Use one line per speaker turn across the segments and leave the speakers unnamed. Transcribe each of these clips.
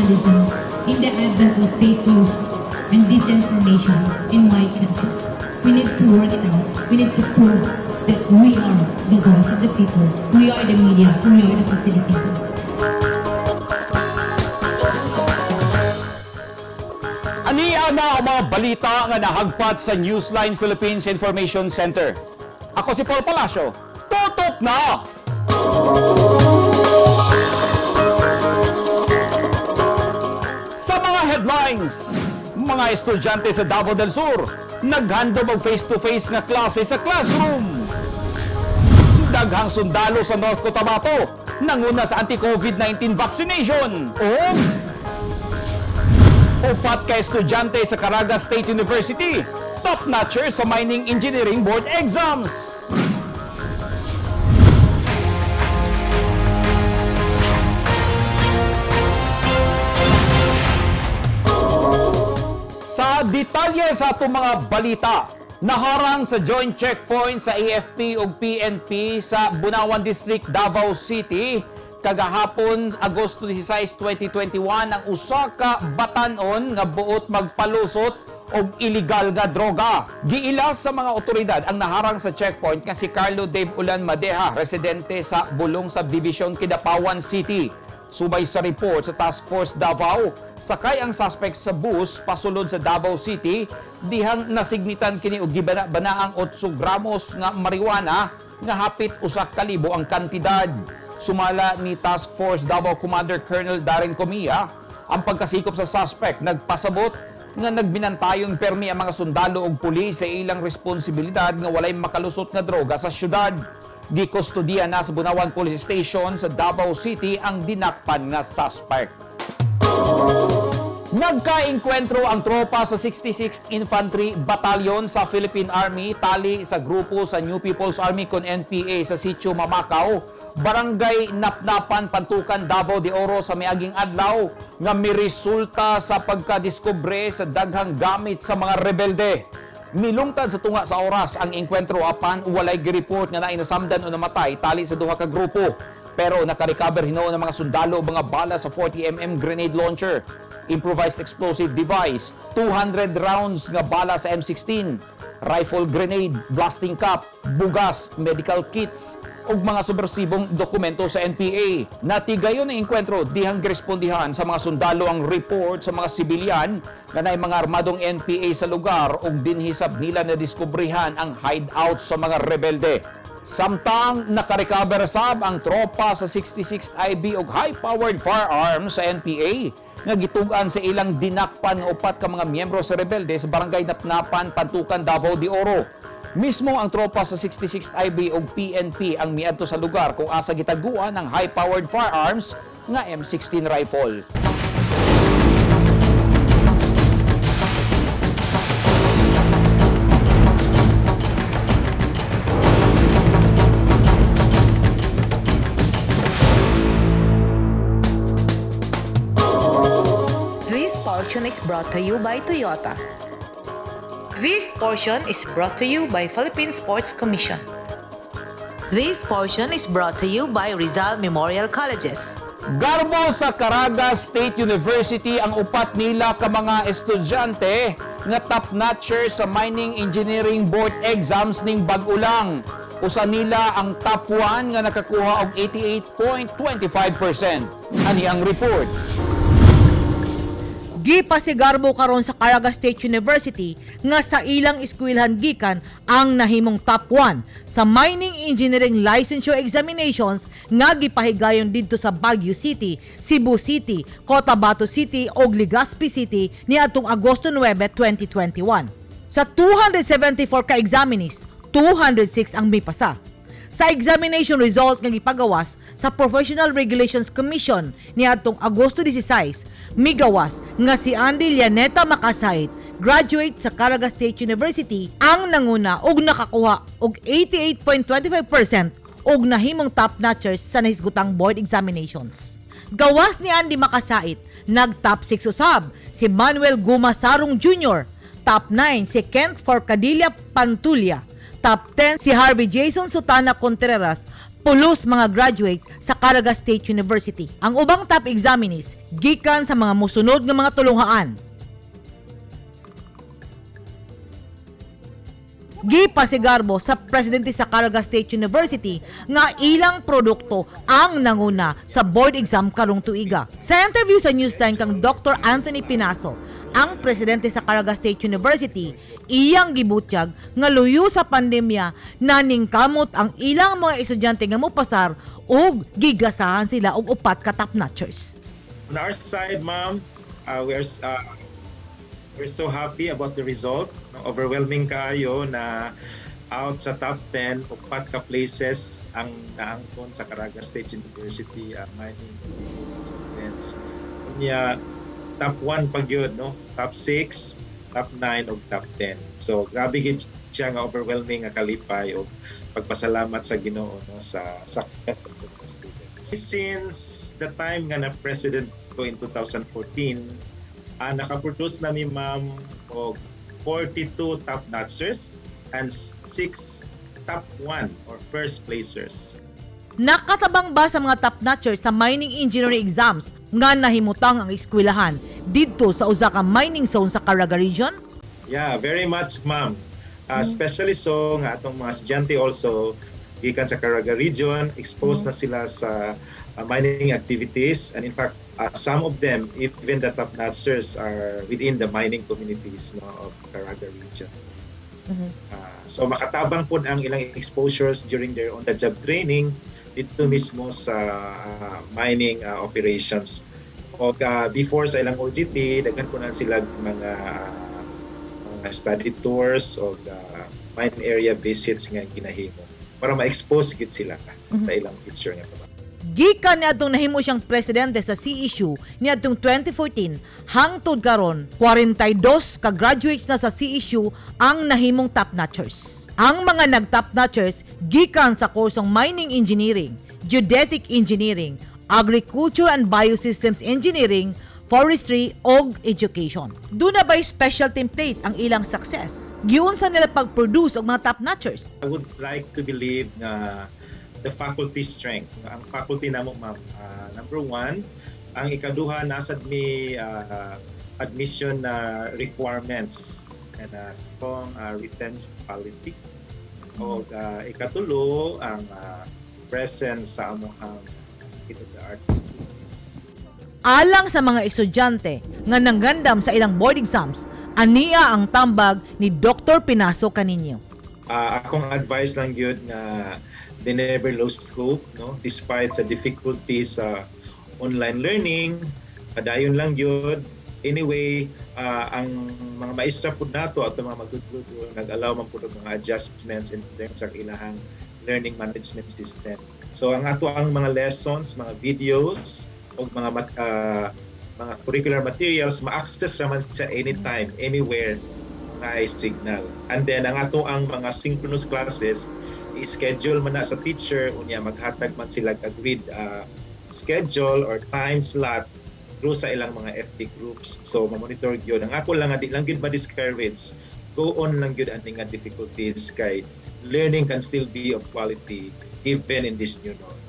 journalism in the advent of fake news and disinformation in my country. We need to work it out. We need to prove that we are the voice of the people. We are the media. We are the facilitators.
Ania na ang mga balita nga nahagpat sa Newsline Philippines Information Center. Ako si Paul Palacio. Tutok na! Sa mga headlines, mga estudyante sa Davao del Sur naghandom og face-to-face nga klase sa classroom. Daghang sundalo sa North Cotabato nanguna sa anti-COVID-19 vaccination. O upat ka estudyante sa Caraga State University, top-notcher sa Mining Engineering Board exams. Sa detalye sa atong mga balita, naharang sa joint checkpoint sa AFP ug PNP sa Bunawan District, Davao City, kagahapon Agosto 16, 2021 ang usa ka batan-on nga buot magpalusot og illegal nga droga. Giila sa mga otoridad ang naharang sa checkpoint nga si Carlo Dave Ulan Madeja, residente sa Bulong Subdivision, Kidapawan City. Subay sa report sa Task Force Davao, sakay ang suspect sa bus pasulod sa Davao City dihang nasignitan kini og gibana-banaang 8 gramos nga marijuana nga hapit 1,000 ang kantidad. Sumala ni Task Force Davao Commander Colonel Darren Comia, ang pagkasikop sa suspect nagpasabot nga nagbinantayong permi ang mga sundalo og pulis sa ilang responsibilidad nga walay makalusot nga droga sa syudad. Gikustudiya na sa Bunawan Police Station sa Davao City ang dinakpan nga suspect. Nagkaengkwentro ang tropa sa 66th Infantry Battalion sa Philippine Army tali sa grupo sa New People's Army kon NPA sa Sitio Mamakaw, Barangay Napnapan, Pantukan, Davao de Oro sa miaging adlaw nga miresulta sa pagkadiskubre sa daghang gamit sa mga rebelde. Milungtad sa tunga sa oras ang engkwentro apan walay gireport nga nainasamdan o namatay tali sa duha ka grupo. Pero nakarecover hinuon ng mga sundalo og mga bala sa 40 mm grenade launcher, improvised explosive device, 200 rounds nga bala sa M16, rifle grenade, blasting cap, bugas, medical kits, ug mga subversibong dokumento sa NPA. Natigayon ang engkwentro dihang girespondihan sa mga sundalo ang report sa mga sibilyan nga naay mga armadong NPA sa lugar ug dinhisab nila na diskubrihan ang hideout sa mga rebelde. Samtang nakarecover sab ang tropa sa 66th IB og high-powered firearms sa NPA nga gitug-an sa ilang dinakpan nga upat ka mga miyembro sa rebelde sa barangay Napnapan, Pantukan, Davao de Oro. Mismo ang tropa sa 66th IB ug PNP ang miadto sa lugar kung asa gitaguan ang high-powered firearms nga M16 rifle.
This portion is brought to you by Toyota. This portion is brought to you by Philippine Sports Commission. This portion is brought to you by Rizal Memorial Colleges.
Garbo sa Caraga State University ang upat nila ka mga estudyante nga top-notcher sa Mining Engineering Board exams ning bag-o lang. Usa nila ang top 1 nga nakakuha og 88.25%. Ani ang report.
Gipasigarbo karon sa Caraga State University nga sa ilang eskwelahan gikan ang nahimong top 1 sa Mining Engineering Licensure Examinations nga gipahigayon didto sa Baguio City, Cebu City, Cotabato City ug Legazpi City niadtong Agosto 9, 2021. Sa 274 ka examinees, 206 ang mipasa. Sa examination result nga gipagawas sa Professional Regulations Commission niadtong Agosto 16, migawas nga si Andy Llaneta Makasait, graduate sa Caraga State University, ang nanguna og nakakuha og 88.25% og nahimong top notchers sa nahisgutang board examinations. Gawas ni Andy Makasait, nag top 6 usab si Manuel Gumasarong Jr., top 9 si Kent Forcadilla Pantulia, top 10 si Harvey Jason Sutana Contreras, Pulos mga graduates sa Caraga State University. Ang ubang top examinees gikan sa mga mosunod nga mga tulunghaan. Gipasigarbo sa presidente sa Caraga State University nga ilang produkto ang nanguna sa board exam karong tuiga. Sa interview sa News 10 kang Dr. Anthony Pinaso, ang presidente sa Caraga State University, iyang gibutyag nga luyo sa pandemya, naningkamot ang ilang mga estudyante nga mopasar ug gigasahan sila og upat ka top notchers.
On our side, ma'am, we're so happy about the result. No, overwhelming kaayo na out sa top 10, upat ka places ang naangkon sa Caraga State University mining engineering students. Unya, top 1 pa gyud, no? Top 6, top 9 ug top 10. So grabe gid siya nga overwhelming nga kalipay ug pagpasalamat sa Ginoo, no, sa success of the students. Since the time nga na president ko in 2014, nakaproduce na mi, ma'am, og 42 top notchers and 6 top 1 or first placers.
Nakatabang ba sa mga top notchers sa mining engineering exams nga nahimutang ang eskwelahan didto sa usa ka mining zone sa Caraga Region?
Yeah, very much, ma'am. Especially so nga atong mga estudyante also gikan sa Caraga Region, exposed na sila sa mining activities, and in fact, some of them, even the top notchers, are within the mining communities, no, of Caraga Region. So makatabang po ang ilang exposures during their on-the-job training dito mismo sa mining operations. O before sa ilang OJT, daghan po na sila mga study tours o mine area visits nga ginahimo para ma-expose gid sila sa ilang future nga trabaho.
Gikan niadtong nahimo siyang presidente sa CSU niadtong 2014 hangtod karon, 42 ka graduates na sa CSU ang nahimong top notchers. Ang mga nag-top notchers gikan sa kursong Mining Engineering, Geodetic Engineering, Agriculture and Biosystems Engineering, Forestry og Education. Duna ba'y special template ang ilang success? Giunsa nila pag-produce og mga top notchers?
I would like to believe na the faculty strength. Ang faculty namo, ma'am, number one, ang ikaduha, naa sad mi admission na requirements and a strong retention policy. O ikatulo, ang presence sa among state of the art facilities.
Alang sa mga estudyante nga nanggandam sa ilang board exams, ania ang tambag ni Dr. Pinaso kaninyo?
Akong advice lang gyud nga they never lose hope, no, despite sa difficulties sa online learning. Padayon lang gyud. Anyway, ang mga maestra pud nato at mga magtuturo nag-allow man pud og mga adjustments in terms sa ilahang learning management system. So ang ato ang mga lessons, mga videos o mga curricular materials, ma-access raman sa anytime, anywhere na signal. And then ang ato ang mga synchronous classes, i-schedule man na sa teacher, unya maghatag man sila agreed schedule or time slot through sa ilang mga FB groups. So ma-monitor gyud. Ang ako lang nga di lang gyud ma-discourage. Go on lang gyud ani nga difficulties kay learning can still be of quality even in this new normal.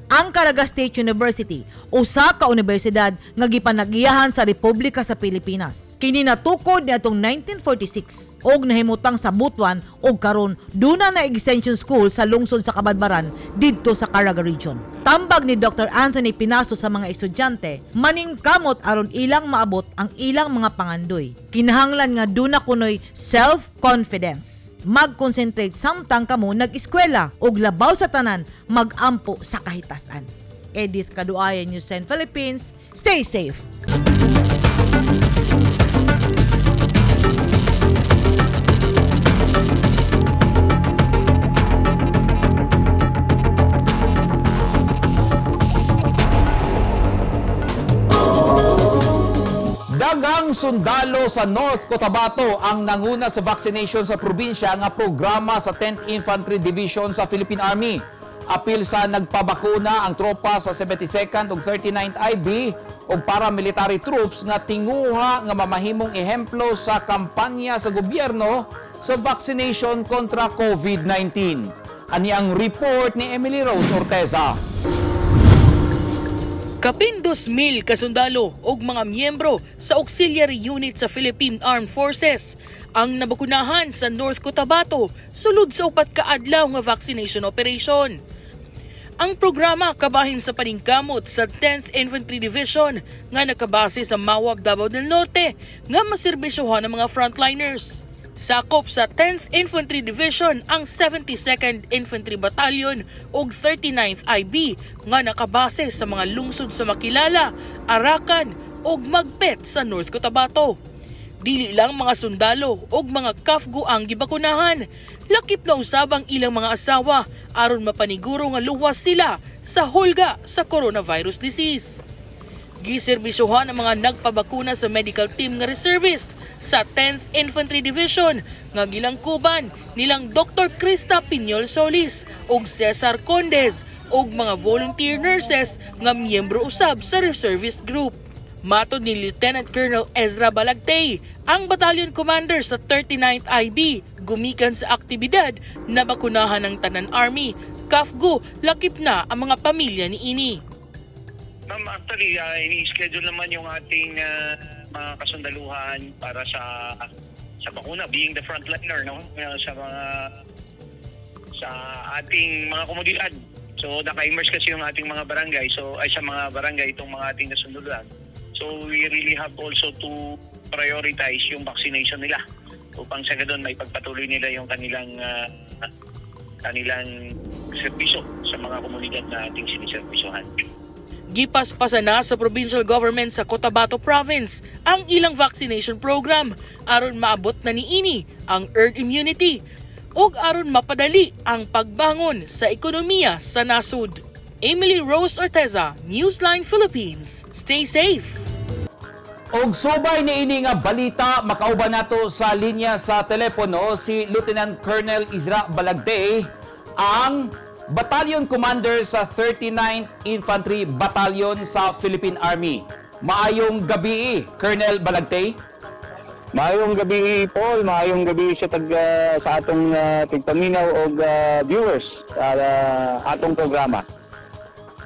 Ang Caraga State University, usa ka unibersidad nga gipanag-iyahan sa Republika sa Pilipinas. Kini natukod niadtong 1946 og nahimutang sa Butuan ug karon duna na extension school sa lungsod sa Cabadbaran didto sa Caraga Region. Tambag ni Dr. Anthony Pinaso sa mga estudyante, maningkamot aron ilang maabot ang ilang mga pangandoy. Kinahanglan nga duna kunoy self-confidence, mag-concentrate samtang kamo nag-eskwela ug labaw sa tanan, mag-ampo sa kahitasan. Edith Kaduaya, News 10 Philippines. Stay safe.
Daghang sundalo sa North Cotabato ang nanguna sa vaccination sa probinsya nga programa sa 10th Infantry Division sa Philippine Army. Apil sa nagpabakuna ang tropa sa 72nd ug 39th IB ug paramilitary troops nga tinguha nga mamahimong ehemplo sa kampanya sa gobyerno sa vaccination kontra COVID-19. Ani ang report ni Emily Rose Orteza.
Kapin 2,000 kasundalo og mga miyembro sa auxiliary unit sa Philippine Armed Forces ang nabakunahan sa North Cotabato sulod sa 4 ka adlaw nga vaccination operation. Ang programa kabahin sa paningkamot sa 10th Infantry Division nga nakabase sa Mawab, Davao del Norte nga maserbisyohan ng mga frontliners. Sakop sa 10th Infantry Division ang 72nd Infantry Battalion ug 39th IB nga nakabase sa mga lungsod sa Makilala, Arakan ug Magpet sa North Cotabato. Dili lang mga sundalo ug mga CAFGU ang gibakunahan. Lakip na usab ang ilang mga asawa aron mapaniguro nga luwas sila sa hulga sa coronavirus disease. Giserbisyohan ang mga nagpabakuna sa medical team nga reservist sa 10th Infantry Division nga gilangkuban nilang Dr. Krista Piñol Solis ug Cesar Condes ug mga volunteer nurses nga miyembro usab sa reservist group. Matod ni Lieutenant Colonel Ezra Balagtay, ang battalion commander sa 39th IB, gumikan sa aktibidad na bakunahan ng Tanan Army. CAFGU, lakip na ang mga pamilya ni ini.
Ma'am, actually, ini-schedule naman yung ating mga kasundaluhan para sa bakuna, being the frontliner, no? Sa mga sa ating mga komunidad. So, naka-immerse kasi yung ating mga barangay. So, ay sa mga barangay itong mga ating kasundaluhan. So, we really have also to prioritize yung vaccination nila upang sa ganun may pagpatuloy nila yung kanilang serbisyo sa mga komunidad na ating siniservisyohan.
Gipaspasan na sa provincial government sa Cotabato Province ang ilang vaccination program aron maabot na niini ang herd immunity ug aron mapadali ang pagbangon sa ekonomiya sa nasod. Emily Rose Orteza, Newsline Philippines. Stay safe.
Og subay niini nga balita, makauban nato sa linya sa telepono si Lieutenant Colonel Isra Balagtay, ang Battalion Commander sa 39th Infantry Battalion sa Philippine Army. Maayong gabi, Colonel Balagtay.
Maayong gabi, Paul, maayong gabi sa atong tigpaminaw og viewers sa atong programa.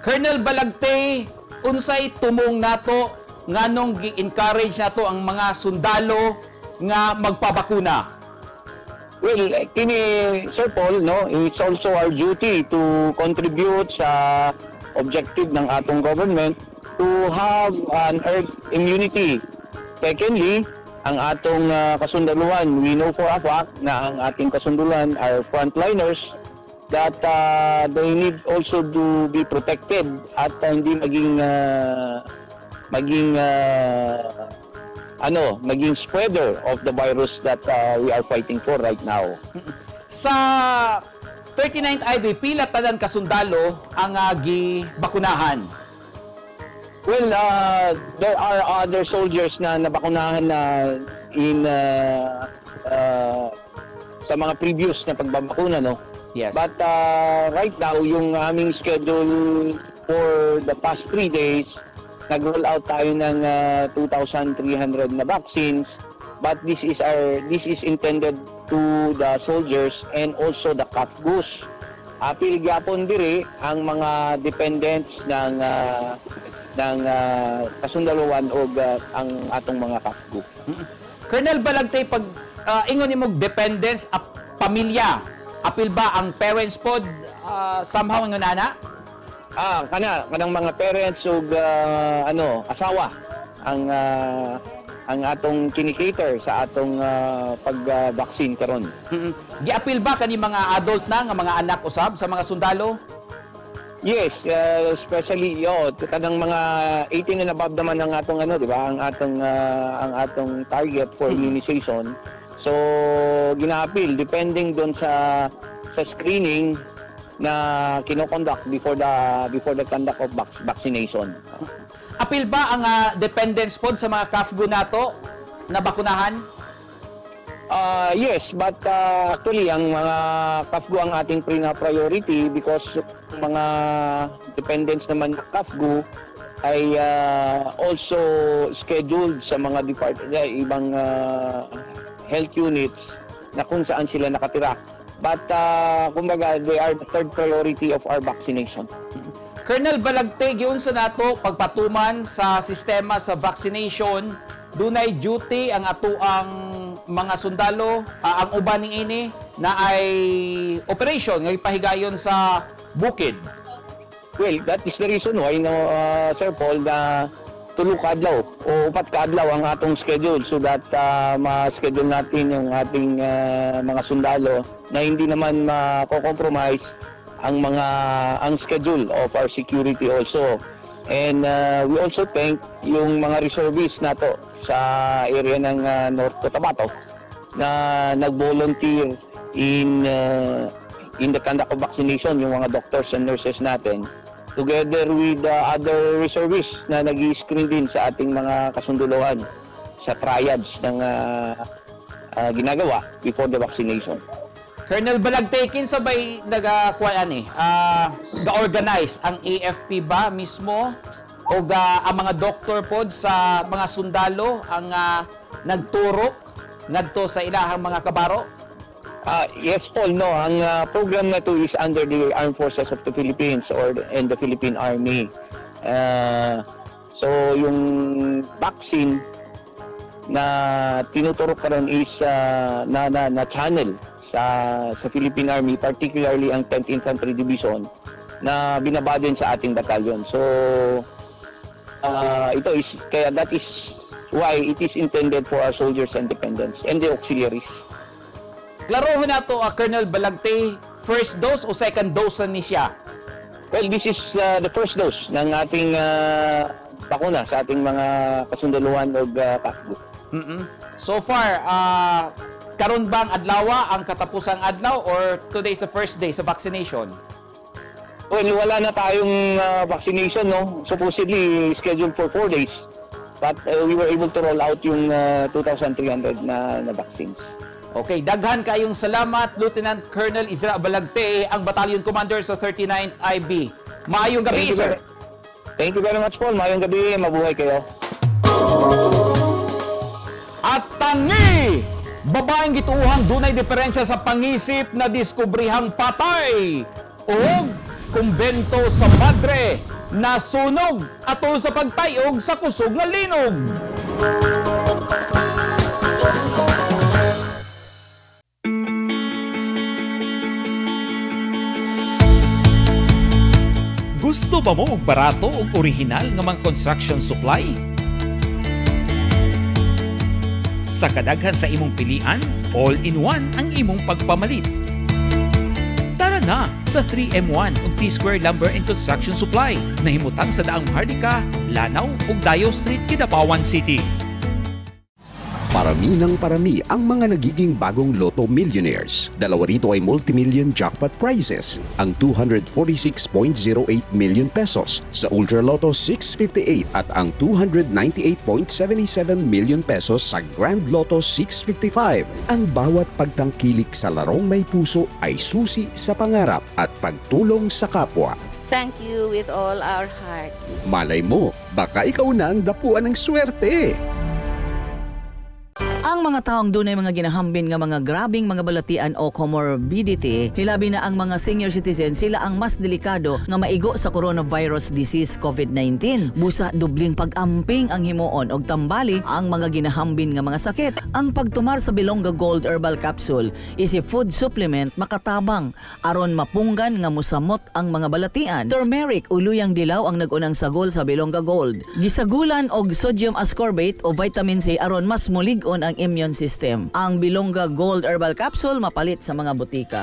Colonel Balagtay, unsay tumong nato, nganong gi-encourage nato ang mga sundalo nga magpabakuna?
Well, kini, Sir Paul, no, it's also our duty to contribute sa objective ng atong government to have an herd immunity. Secondly, ang atong kasundaluhan, we know for a fact na ang ating kasundaluhan are frontliners that they need also to be protected at hindi maging spreader of the virus that we are fighting for right now.
Sa 39th IB, pila tanan kasundalo ang gibakunahan?
Well, there are other soldiers na nabakunahan na in sa mga previous na pagbabakuna, no?
Yes.
But right now, yung aming schedule for the past 3 days, nag-roll out tayo ng 2,300 na vaccines. But this is intended to the soldiers and also the CAFGUs. Apil gyapon diri ang mga dependents ng kasundaluhan o ang atong mga CAFGU.
Colonel Balagtay, pag ingon nimo dependents, pamilya, apil ba ang parents pod somehow ingon ana?
Ah, kanang mga parents ug asawa ang atong kini-cater sa atong pag-vaccine karon.
Giapil ba kani mga adult na nga mga anak usab sa mga sundalo?
Yes, especially yo kanang mga 18 and above naman ang atong ano, di ba? Ang atong target for immunization. So, ginaapil depending doon sa screening na kino-conduct before the conduct of vaccination.
Apil ba ang dependents pod sa mga CAFGU nato na bakunahan?
Yes, but actually ang mga CAFGU ang ating priority because mga dependents naman ng CAFGU ay also scheduled sa mga ibang health units na kung saan sila nakatira. But kumbaga, they are the third priority of our vaccination.
Colonel Balagtey, giunsa nato pagpatuman sa sistema sa vaccination, dunay duty ang atuang mga sundalo, ang uban ni ini na ay operation nga ipahigayon sa bukid.
Well, that is the reason why, no, Sir Paul, na tulo ka adlaw o upat ka adlaw ang atong schedule so that ma-schedule natin yung ating mga sundalo na hindi naman ma-compromise ang schedule of our security also. And we also thank yung mga reservists nato sa area ng North Cotabato na nag-volunteer in the conduct of vaccination, yung mga doctors and nurses natin together with the other reservists na nag screen din sa ating mga kasundalohan sa triage ng ginagawa before the vaccination.
Colonel Balagtey, kinsa bay nagakuan ani? Ga-organize ang AFP ba mismo o ang mga doktor pod sa mga sundalo ang nagturok ngadto sa ilahang mga kabaro?
Ah, yes, Paul, no, ang program na to is under the Armed Forces of the Philippines or and the Philippine Army. So yung vaccine na tinuturok karon is na channel sa Philippine Army, particularly ang 10th Infantry Division na binaba din sa ating batalyon. So ito is kaya that is why it is intended for our soldiers and dependents and the auxiliaries.
Klarohon nato, Colonel Balagtey, first dose o second dose na ni siya?
Well, this is the first dose ng ating bakuna sa ating mga kasundaluhan o CAFGU.
So far, karon bang adlawa ang katapusang adlaw or today is the first day sa vaccination?
Well, wala na tayong vaccination, no? Supposedly scheduled for 4 days. But we were able to roll out yung 2,300 na vaccines.
Okay, daghan kayong salamat, Lieutenant Colonel Isra Balagtey, ang Battalion Commander sa 39th IB. Maayong gabi,
Thank you
sir.
Thank you very much, Paul. Maayong gabi. Mabuhay kayo.
At tangi! Babaeng gituuhang dunay diferensya sa pangisip na diskubrihang patay. O kumbento sa madre nasunog atol sa pagtayog sa kusog nga linog. Gusto ba mo og barato ug orihinal nga mga construction supply? Sa kadaghan sa imong pilian, all-in-one ang imong pagpamalit. Tara na sa 3M1 ug T-Square Lumber and Construction Supply nahimutang sa Daang Maharlika, Lanao ug Dayo Street, Kidapawan City.
Parami ng parami ang mga nagiging bagong Lotto millionaires. Dalawa rito ay multimillion jackpot prizes, ang 246.08 million pesos sa Ultra Lotto 658 at ang 298.77 million pesos sa Grand Lotto 655. Ang bawat pagtangkilik sa larong may puso ay susi sa pangarap at pagtulong sa kapwa.
Thank you with all our hearts.
Malay mo, baka ikaw na ang dapuan ng swerte.
Ang mga taong dunay mga ginahambin nga mga grabing mga balatian o comorbidity, hilabi na ang mga senior citizen, sila ang mas delikado nga maigo sa coronavirus disease COVID-19. Busa dubling pag-amping ang himuon og tambali ang mga ginahambin nga mga sakit. Ang pagtumar sa Bilongga Gold Herbal Capsule is a food supplement makatabang aron mapunggan nga musamot ang mga balatian. Turmeric o luyang dilaw ang nagunang sagol sa Bilongga Gold. Gisagulan og sodium ascorbate o vitamin C aron mas mulig-on ang immune system. Ang Bilongga Gold Herbal Capsule mapalit sa mga botika.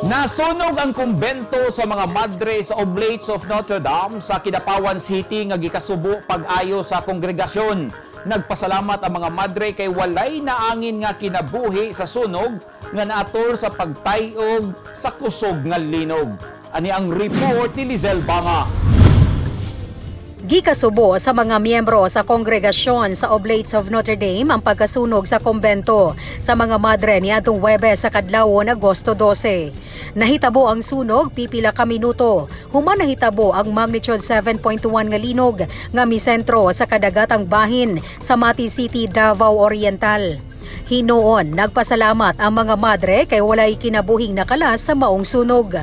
Nasunog ang kumbento sa mga madre sa Oblates of Notre Dame sa Kidapawan City nga gikasubo pag-ayo sa kongregasyon. Nagpasalamat ang mga madre kay walay naangin nga kinabuhi sa sunog nga naatol sa pagtayog sa kusog nga linog. Ani ang report ni Lizelle Banga.
Gikasubo sa mga miyembro sa kongregasyon sa Oblates of Notre Dame ang pagkasunog sa kumbento sa mga madre niadtong Huwebes sa kadlawon, Agosto 12. Nahitabo ang sunog pipila ka minuto human nahitabo ang magnitude 7.1 nga linog nga misentro sa kadagatang bahin sa Mati City, Davao Oriental. Hinuon, nagpasalamat ang mga madre kay walay kinabuhing nakalas sa maong sunog.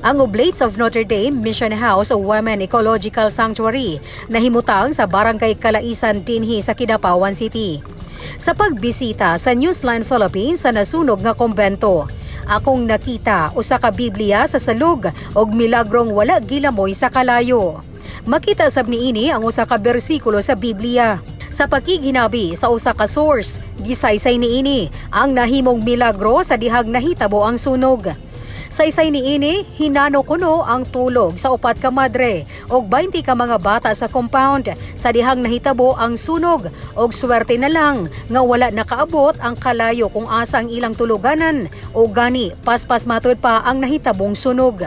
Ang Oblates of Notre Dame Mission House o Women Ecological Sanctuary nahimutang sa Barangay Kalaisan dinhi sa Kidapawan City. Sa pagbisita sa Newsline Philippines sa nasunog nga kumbento, akong nakita usa ka Biblia sa salog og milagrong wala gilamoy sa kalayo. Makita sab niini ang usa ka bersikulo sa Biblia. Sa pagkiginabi sa usa ka source, gisaysay niini ang nahimong milagro sa dihang nahitabo ang sunog. Saysay niini, hinano kuno ang tulog sa upat ka madre og 20 ka mga bata sa compound sa dihang nahitabo ang sunog og swerte na lang nga wala nakaabot ang kalayo kung asa ang ilang tuluganan o gani paspas matud pa ang nahitabong sunog.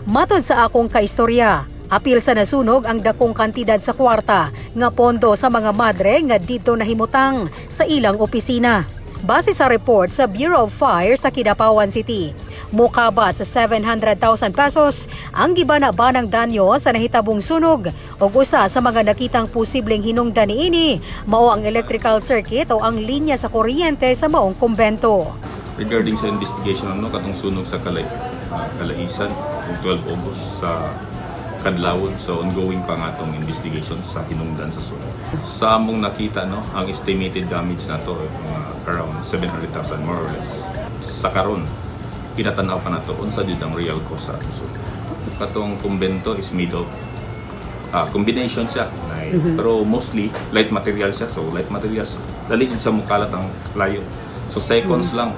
Matod sa akong kaistorya, apil sa nasunog ang dakong kantidad sa kwarta nga pondo sa mga madre nga didto nahimutang sa ilang opisina. Base sa report sa Bureau of Fire sa Kidapawan City, mukabat sa 700,000 pesos ang gibana-banang danyo sa nahitabong sunog ug usa sa mga nakitang posibleng hinungdan niini mao ang electrical circuit o ang linya sa kuryente sa maong kumbento.
Regarding sa investigation, ano, katong sunog sa Kalaisan yung 12 August sa Kadlawon, so ongoing pa nga atong investigation sa hinungdan sa sunog. Sa among nakita, no, ang estimated damage nato mga around 700,000 more or less. Sa karon pinatanaw pa nato unsa jud ang real cause sa atong sunog. Katong kumbento is made of combination siya pero mostly light material siya. So light materials, dali jud sa mukalat ang kalayo. So seconds lang,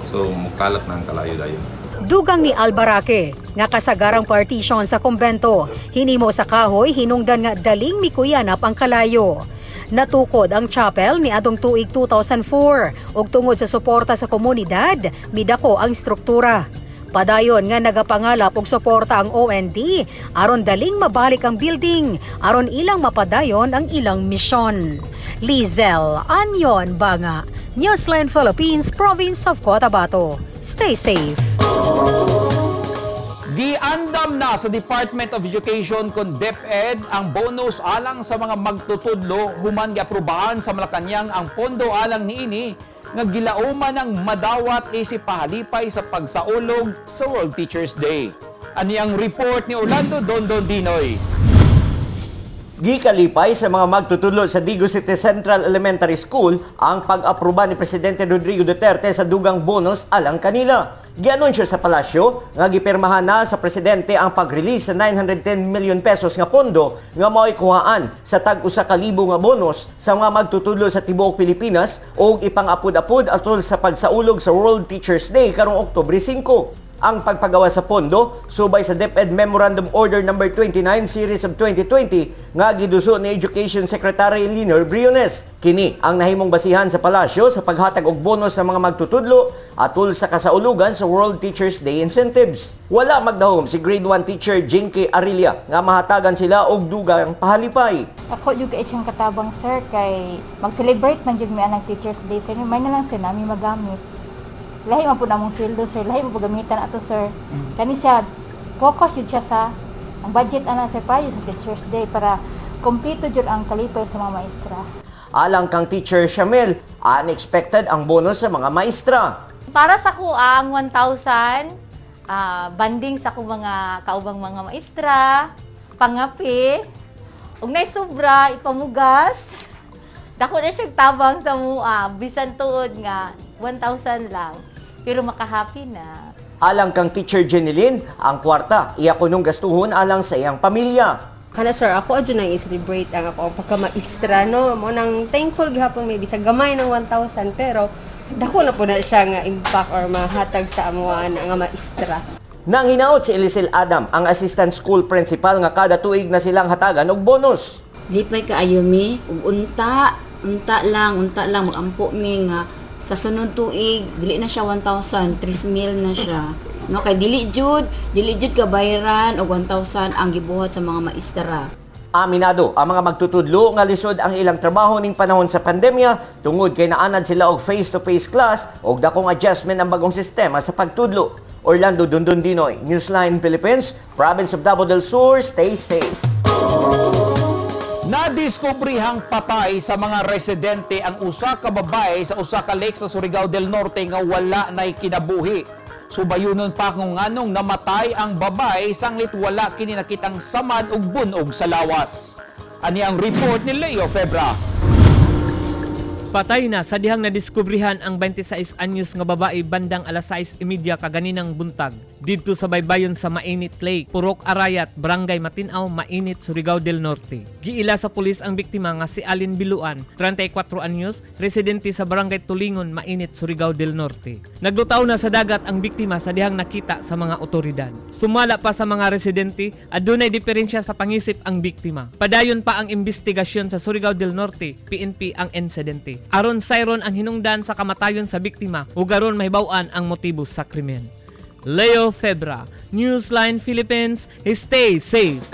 so mukalat na ang kalayo dayon.
Dugang ni Albarake nga kasagarang partition sa kumbento, hinimo sa kahoy, hinungdan nga daling mikuyanap ang kalayo. Natukod ang chapel niadtong tuig 2004 ug tungod sa suporta sa komunidad, midako ang struktura. Padayon nga nagapangalap og suporta ang OND aron daling mabalik ang building aron ilang mapadayon ang ilang misyon. Lizelle Anyon Banga, Newsline Philippines, Province of Cotabato. Stay safe.
Giandam na sa Department of Education kon DepEd ang bonus alang sa mga magtutudlo human giaprobahan sa Malacañang ang pondo alang niini nga gilauman ng madawat isip pahalipay sa pagsaulog sa World Teachers Day. Ani ang report ni Orlando Dondon Dinoy.
Gikalipay sa mga magtutudlo sa Digos City Central Elementary School ang pag-aproba ni Presidente Rodrigo Duterte sa dugang bonus alang kanila. Gianunsyo sa palasyo nga gipirmahan na sa presidente ang pag-release sa 910 million pesos nga pondo nga mao'y kuhaan sa tag-usa ka libo nga bonus sa mga magtutudlo sa tibuok Pilipinas ug ipang-apud-apud atol sa pagsaulog sa World Teachers Day karong Oktubre 5. Ang pagpagawa sa pondo subay sa DepEd Memorandum Order Number 29 Series of 2020 nga giduso ni Education Secretary Leonor Briones. Kini ang nahimong basihan sa palasyo sa paghatag og bonus sa mga magtutudlo atol sa kasaulugan sa World Teachers Day incentives. Wala magdahom si Grade 1 teacher Jinky Arilia nga mahatagan sila og dugang pahalipay.
Ako jud kay siyang katabang, sir, kay mag-celebrate man jud mi anang Teachers Day, sir. May na lang sir nami magamit. Lahi man pud among sweldo, sir, lahi man pud gamitan ato, sir. Kani siya focus jud siya sa ang budget ana, sir, payo sa Teachers Day para kompleto jud ang kalipay sa mga maestra.
Alang kang Teacher Shamil, unexpected ang bonus sa mga maestra.
Para sa kuang 1,000, banding sa akong mga kaubang mga maestra, pangape, ug nay sobra ipamugas. Dako na siyang tabang sa mua, bisan tuod nga 1,000 lang, pero makahappy na.
Alang kang Teacher Jeneline, ang kwarta iya kunong gastuhon alang sa iyang pamilya.
Kana, sir, ako adyo nang i-celebrate ang ako ang pagkamaestra, no. Mo nang thankful gihapon may bisag gamay ng 1,000, pero dako na po na siya nga impact or mahatag sa amuan nga maestra.
Nang hinaot si Elisel Adam, ang assistant school principal nga kada tuig na silang hatagan og bonus.
Lipay kaayo mi ug unta, unta lang, unta lang magampo mi nga Sa sunod tuig dili na siya 1,000, 3,000 na siya. No, kay dili jud kabayaran og 1,000 ang gibuhat sa mga maestra.
Aminado ang mga magtutudlo nga lisod ang ilang trabaho ning panahon sa pandemya tungod kay naanad sila og face-to-face class og dakong adjustment ang bagong sistema sa pagtudlo. Orlando Dondon Dinoy, Newsline Philippines, Province of Davao del Sur, stay safe.
Nadiskubrihang patay sa mga residente ang usa ka babae sa usa ka lake sa Surigao del Norte nga wala nay kinabuhi. Subayunon pa kung nganong namatay ang babae sanglit wala kini nakitang samad ug bunog sa lawas. Ani ang report ni Leo Febra.
Patay na sa dihang nadiskubrihan ang 26 anyos nga babae bandang alas 6:30 kaganinang buntag didto sa baybayon sa Mainit Lake, Purok Arayat, Barangay Matinaw, Mainit, Surigao del Norte. Giila sa pulis ang biktima nga si Alin Biluan, 34 anyos, residente sa Barangay Tulingon, Mainit, Surigao del Norte. Naglutaw na sa dagat ang biktima sa dihang nakita sa mga otoridad. Sumala pa sa mga residente, adunay diferensya sa pangisip ang biktima. Padayon pa ang investigasyon sa Surigao del Norte, PNP ang insidente. Aron sayron ang hinungdan sa kamatayon sa biktima ug aron mahibaw-an ang motibo sa krimen. Leo Febra, Newsline Philippines, stay safe.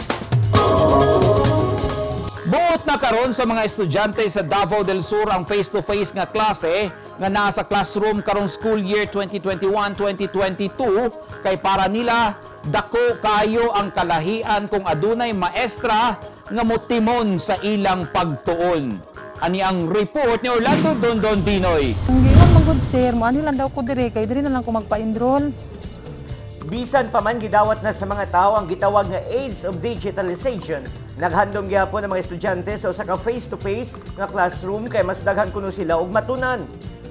Buot na karon sa mga estudyante sa Davao del Sur ang face-to-face nga klase nga nasa classroom karong school year 2021-2022 kay para nila dako kayo ang kalahian kung adunay maestra nga motimon sa ilang pagtuon. Ani ang report ni Orlando Dondon Dinoy.
Ang giingon man gud, sir, mo ani lang daw ko dire kay diri na lang ko magpa-enroll.
Bisan pa man gidawat na sa mga tao ang gitawag nga age of digitalization, naghandom gyapon ang mga estudyante sa usa ka face-to-face nga classroom kay mas daghan kuno sila og matunan.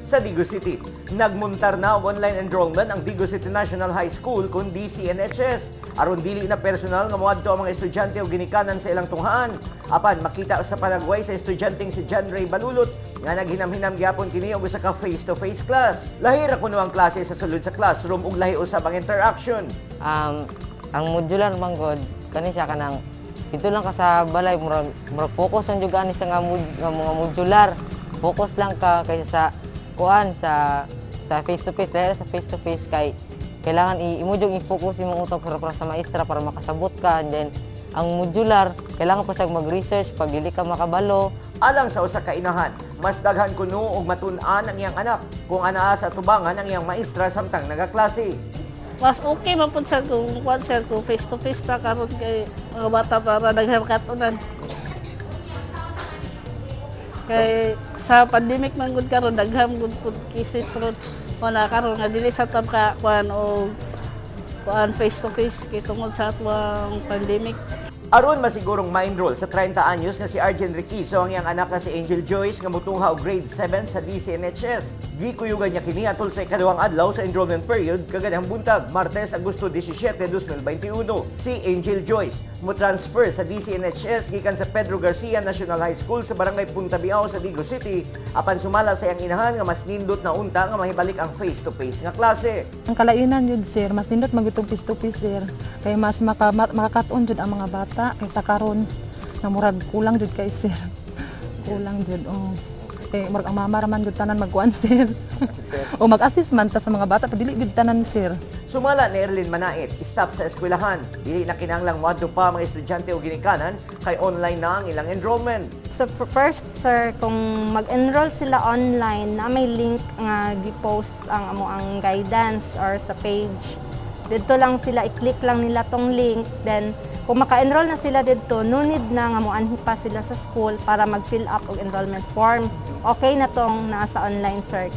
Sa Digos City, nagmuntar na og online enrollment ang Digos City National High School kun DCNHS aron dili na personal nga moadto ang mga estudyante og ginikanan sa ilang tunghaan. Apan makita sa panagway sa estudyanteng si John Ray Balulot nga naghinam-hinam gyapon kini og usa ka face-to-face class. Lahi ra kuno ang klase sa sulod sa classroom ug lahi usab ang interaction.
Ang modular man gud kani siya, kanang dito lang ka sa balay, mura mura focus ang jud ani siya nga mga modular, focus lang ka kaysa sa kuan sa face to face, dahil sa face to face kay kailangan imo jud i-focus imong utak para sa maestra para makasabot ka, and then ang modular kailangan pa siya mag-research pag dili ka makabalo.
Alang sa usa ka inahan, mas daghan kuno og matun-an ang iyang anak kung anaa sa tubangan ang iyang maestra samtang nagaklase.
Mas okay man pud sir kung kuan sir, kung face to face na karon kay mga bata para daghang katunan. Kay sa pandemic man gud karon, daghan gud pud cases ron. Wala karon nga dili sa tab ka kuan og kuan face to face kay tungod sa atuang pandemic.
Aron masigurong ma-enroll sa 30 anyos nga si Arjen Riquizo ang iyang anak nga si Angel Joyce nga mutungha og grade 7 sa DCNHS. Gikuyugan niya kini atol sa ikaduhang adlaw sa enrollment period kaganang buntag, Martes, Agosto 17, 2021. Si Angel Joyce mo transfer sa DCNHS gikan sa Pedro Garcia National High School sa Barangay Punta Biao sa Digos City, apan sumala sa iyang inahan nga mas nindot na unta nga mahibalik ang face-to-face nga klase.
Ang kalainan yun, sir, mas nindot man gyud face to face, sir. Kay mas makakat-on jud ang mga bata kaysa karon na murag kulang jud kay, sir. Kulang jud, oh. Kay murag ang mama ra man gud tanan magkuan, sir. O mag-assist man ta sa mga bata pero dili gud tanan, sir.
Sumala ni Erlin Manait, staff sa eskwelahan. Dili na kinahanglang moadto pa ang mga estudyante o ginikanan kay online na ang ilang enrollment.
So first, sir, kung mag-enroll sila online, na may link nga gi-post ang amo ang guidance or sa page. Didto lang sila, i-click lang nila tong link. Then kung maka-enroll na sila didto, no need na nga moanhi pa sila sa school para mag-fill up og enrollment form. Okay na tong nasa online, sir.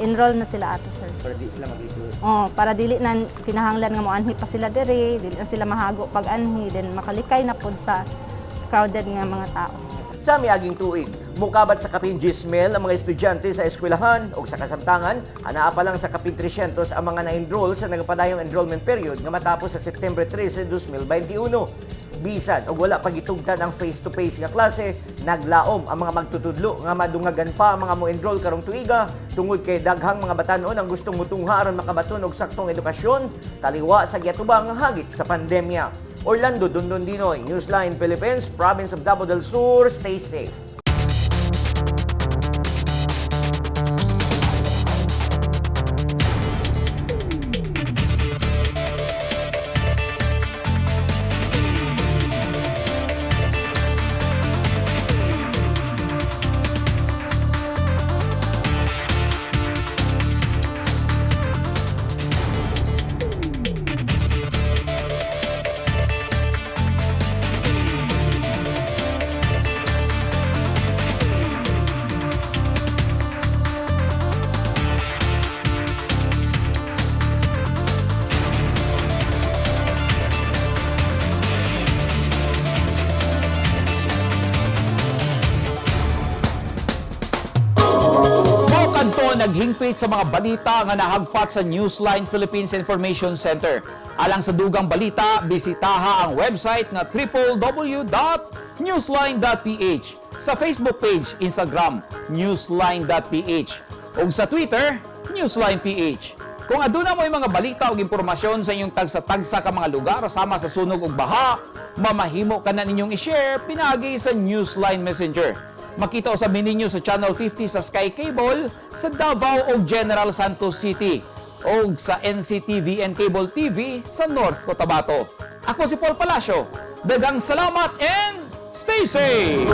Enroll na sila ato, sir.
Para di sila mag-isip.
Oh, para dili na kinahanglan nga moanhi pa sila diri, dili na sila mahago pag anhi, then makalikay na pud sa crowded nga mga tao.
Sa miaging tuig, mukabat sa kapin 10,000 ang mga estudyante sa eskwelahan o sa kasamtangan, anaa pa lang sa kapin 300 ang mga na-enroll sa nagapadayong enrollment period nga matapos sa September 13, 2021. Bisan og wala pagitugtan ang face-to-face nga klase, naglaom ang mga magtutudlo nga madungagan pa ang mga mo-enroll karong tuiga tungod kay daghang mga batan-on ang gustong mutungha aron makabaton og saktong edukasyon taliwa sa giatubang nga hagit sa pandemya. Orlando Dondon Dinoy, Newsline Philippines, Province of Davao del Sur, stay safe.
naghingpit sa mga balita nga nahagpat sa Newsline Philippines Information Center. Alang sa dugang balita, bisitaha ang website nga www.newsline.ph, sa Facebook page, Instagram, newsline.ph, ug sa Twitter, newsline.ph. Kung aduna mo'y mga balita o impormasyon sa inyong tagsa-tagsa ka mga lugar sama sa sunog ug baha, mamahimo ka na ninyong i-share pinaagi sa Newsline Messenger. Makita usab ninyo sa Channel 50 sa Sky Cable sa Davao ug General Santos City o sa NCTV and Cable TV sa North Cotabato. Ako si Paul Palacio. Daghang salamat and stay safe!